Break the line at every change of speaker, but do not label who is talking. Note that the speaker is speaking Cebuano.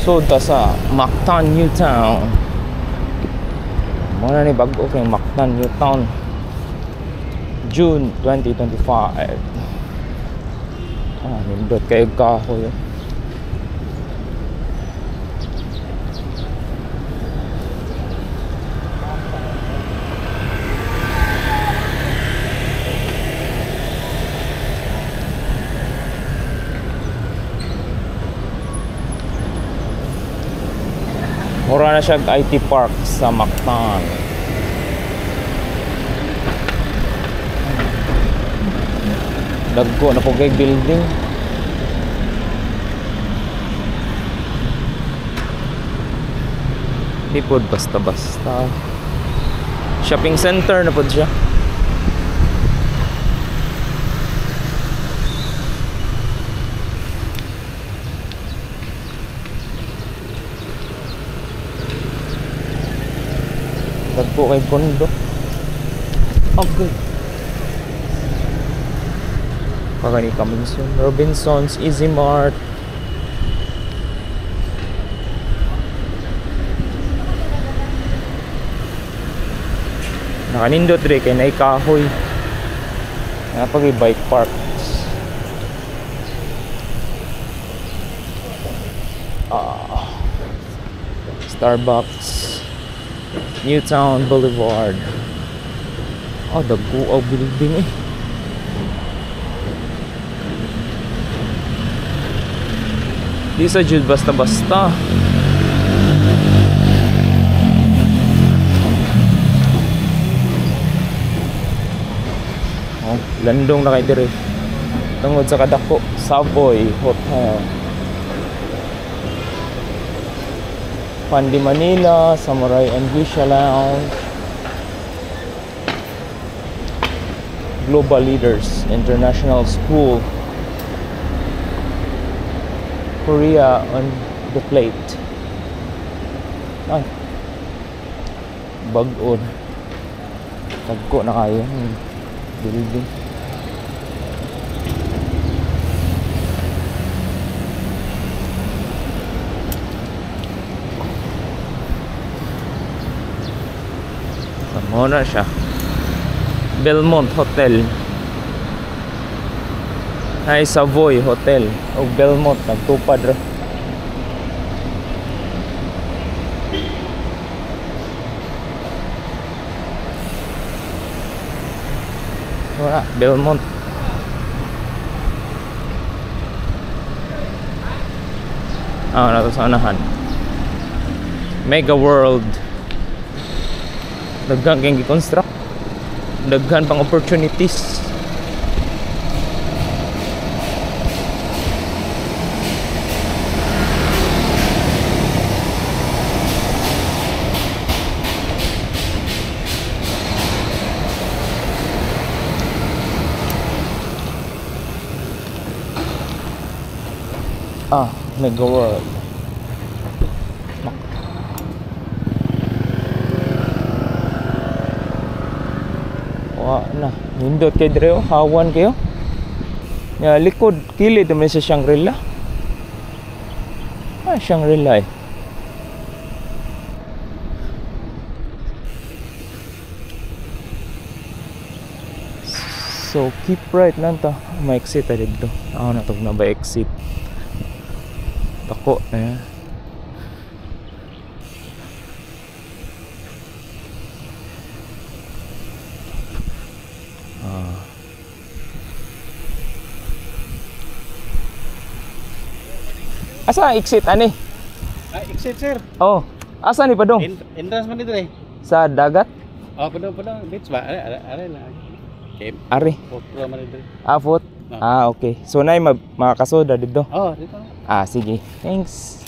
So ta sa Mactan New Town. Muna ni bago kay Mactan New Town. June 2025. Ah, nindot kay kahoy. Mura na siya IT Park sa Mactan. Dagko na po kay building. Di po basta-basta. Shopping center na po siya. Dagko kay kondo. Okay. Pagani coming soon. Robinsons, Easy Mart. Nakanindot rin kay naikahoy. Napag bike parks. Ah, Starbucks. Newtown Boulevard. Oh, dagko ang building eh. Di sa jud basta-basta. Oh, landong na kay dire. Tungod sa kadako, Savoy Hotel. Pandi Manila, Samurai and Geisha Lounge. Global Leaders International School. Korea on the plate. Ay. Bag-on. Tagko na kayo yung building. Mo na siya. Belmont Hotel. Ay, Savoy Hotel o Belmont nagtupad ra. Wala, Belmont. Ah, nato sa unahan. Mega World. Daghan kayong gi-construct. Daghan pang opportunities. Ah, Mega World. Wa na. Nindot kay dire oh, hawan kayo. Ya likod kilid naman sa Shangri-La. Ah, Shangri-La eh. So keep right lang ta. May exit ta dito. Ah, natog na ba exit? Dako na yan. Asa exit ani?
Ah, exit sir.
Oh, asa ni padong?
Entrance man dito eh.
Sa dagat?
Oh, padong padong beach ba? Are are na. Okay.
Ari.
Foot man dito.
Ah, foot.
Oh.
Ah, okay. So nay makakasoda dito.
Oh, dito.
Ah, sige. Thanks.